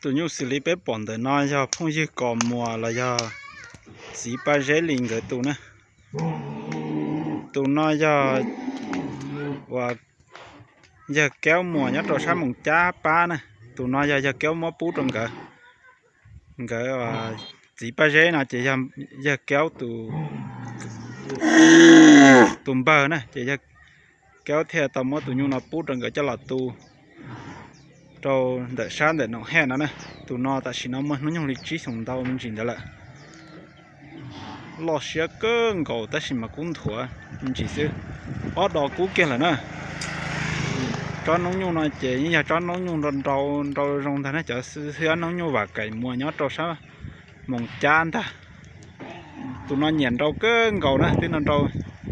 Tus nyuj xws li peb pom ntawm no yog phooj ywg Kos Muas los yog txiv Paj Zeb Lis nkawd tus na. Tus no yog uas yawg Kaub Muas nyob rau sab Moos Cab pab na. Tus no yog yawg Kaub muab pub rau nkawd. Nkawd txiv Paj Zeb no ces yog yawg Kaub tus npawg na, ces yawg Kaub thiaj tau muab tus nyuj no pub rau nkawd coj los tu rau ntawm sab ntawm Noom Hej no na. Tus no tam sim no muaj hnub nyoog li tsib xyoos ntau me ntsis ntawd lawm. Loj siab kawg nkaus tab sis mas kub nthuav me ntsis xwb. Ob dos kub kiag lawm na. Tsob noob nyuj no ces yeej yog tsob noob nyuj nrau nrau zoo ntag na, cov xwb ob noob nyuj Vam Kaim Muas nyob rau sab Moos Cab ntag. Tus no nyiam nrau kawg nkaus na, twb nrau nrau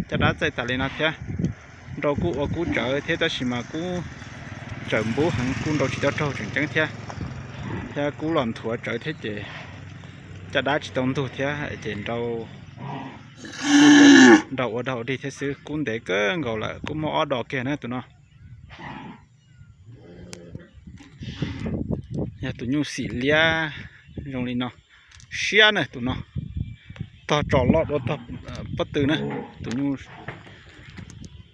caj dab txaij tas li no thiab. Nrau kuj ua kub tsawv thiab tab sis mas kub tsawv npub heev, kuj nrau tsis tau raug tseem ceeb thiab, thiab kub los nthuav tsawv thiab ces caj dab tsis tau ntug thiab ces nrau ua dog ua dig thiab xwb. Kub ntev kawg nkaus lawm, kub muaj ob dos kiag na tus no. Yog tus nyuj xim liab zoo li no, siab na tus no. Tog tsom loj dua tog pob tw na. Tus nyuj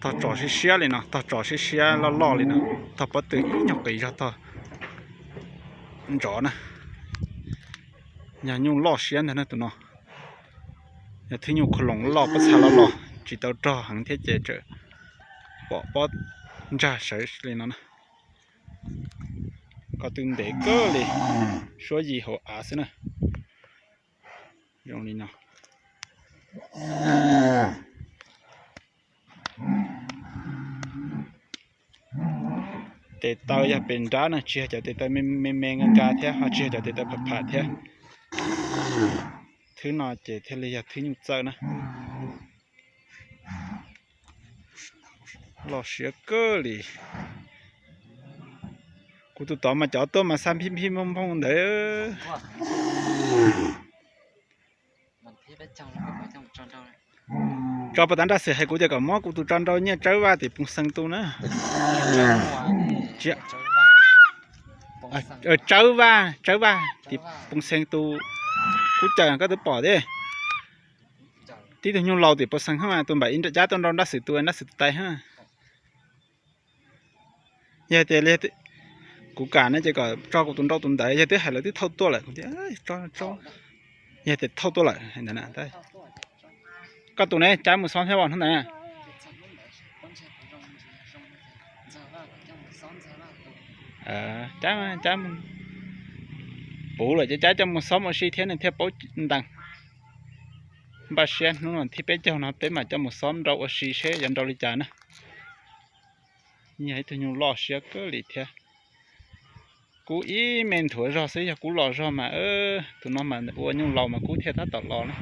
tog tsom siab siab li no, tog tsom siab siab loj loj li no, tog pob tw ib nyuag qis zog tog ntsov na. Yog nyuj loj siab ntag na tus no. Yog thwb nyuj khuv loos loj pob txha loj loj tsis tau rog heev thiab ces tseem pom pob ntsag sawv li no na. Ko tw ntev kawg li, suab yim hauv av xwb na. Zoo li no. Tes taw yog pes nrab na, tsis yog cov tes taw me me nka nka thiab ho tsis yog cov tes taw pham pham thiab. Thwb no ces thiaj li yog thwb nyuj txawj na. Loj siab kawg li. Kuv tus tod mas cov tuaj mas xa nphij nphij nphooj nphooj ntawd. Tso puas tas nraj xwm hais kuv tias kom muab kuv tus tso nrau nyiaj Tsawb Vaj tim Poo Xees tu na. Tsawb Vaj, Tsawb Vaj tim Poo Xees tu. Kuv cawm koj twb pom thiab. Tib tug nyuj laus tim Poo Xees hab, tus npam ib cab tuaj nrau nraj xwm tu, nraj xwm tu tais hab. Yog tias kuv kam no ces kom tso kuv tus nrau tus ntawd, yog twb hais lawv twb thauj tuaj lawm, yog tias thauj tuaj lawm. Koj tus ne, cab mus xob thiab os hnub ntawd na. Cab, cab, puv lawm ces cab coj mus xob ua si thiab nws thiaj paub ntees. Npaj siab hnub thib peb caug no peb mam coj mus xob nrau ua si seb yuav nrau li cas na. Yog ib tug nyuj loj siab kawg li thiab. Kub ib me nthuav zog xwb, yog kub los zog mas, tus no mas ua nyuj laus mas kub thiaj tab tom los na.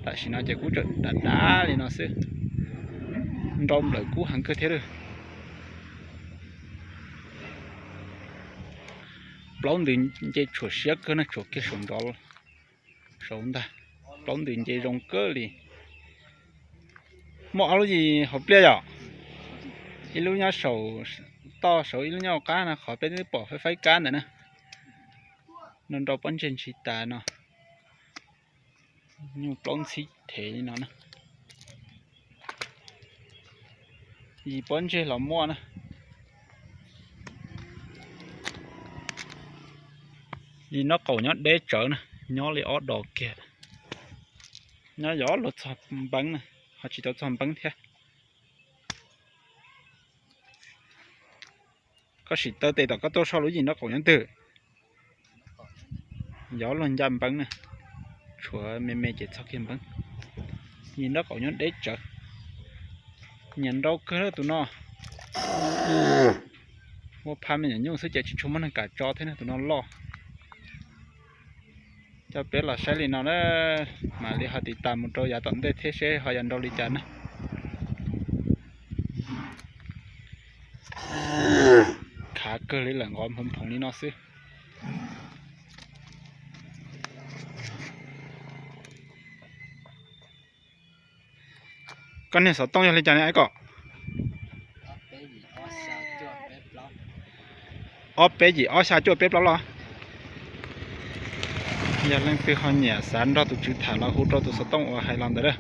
Tam sim no ces kub tseem dav dav li no xwb. Nrau nplawm kub heev kawg thiab lawm. Plaub ntws nce tshuam siab kawg na, tshuam kiag saum nrov saud ntag. Plaub ntws nce zoo kawg li. Muaj ob lub yim hauv pliaj yom, ib lub nyob saum toj saud ib lub nyob hauv qab no, qhov peb twb pom faib faib kab ntawd na. No nrau pob ntseg ntsis tas no. Nyuj plaub ntxhib thev li no na. Yim pob ntseg los muaj na. Yim nraub qaum nyob deb tsawv na, nyob li ob dos kiag. Nyob yov luag txog npeeb na, ho tsis tau txog npeeb thiab. Koj sim taw tes tom koj tuaj so lub yim nraub qaum nyob twg. Yov luag ncaj npeeb na, tshuav me me ces txog kiag npeeb. Yim nraub qaum nyob deb tsawv. Nyiam nrau kawg tus no. Muaj phaj me nyuam nyuj xwb ces tsis tshua muaj neeg kam tso thiab, tus no loj. Coj peb los saib li no na, mam li ho tiv tas mus rau yav tom ntej thiab seb ho yog nrau li cas na. Khav kawg li lawm, nqov nphoov nphoov li no xwb. Koj niag xov tooj yog li cas ne Aib Kom? Ob peb yim ob xya cuaj peb plaub los? Yog leej twg ho nyiam xav nrog tus tswv tham los hu rau tus xov tooj uas hais los ntawd a.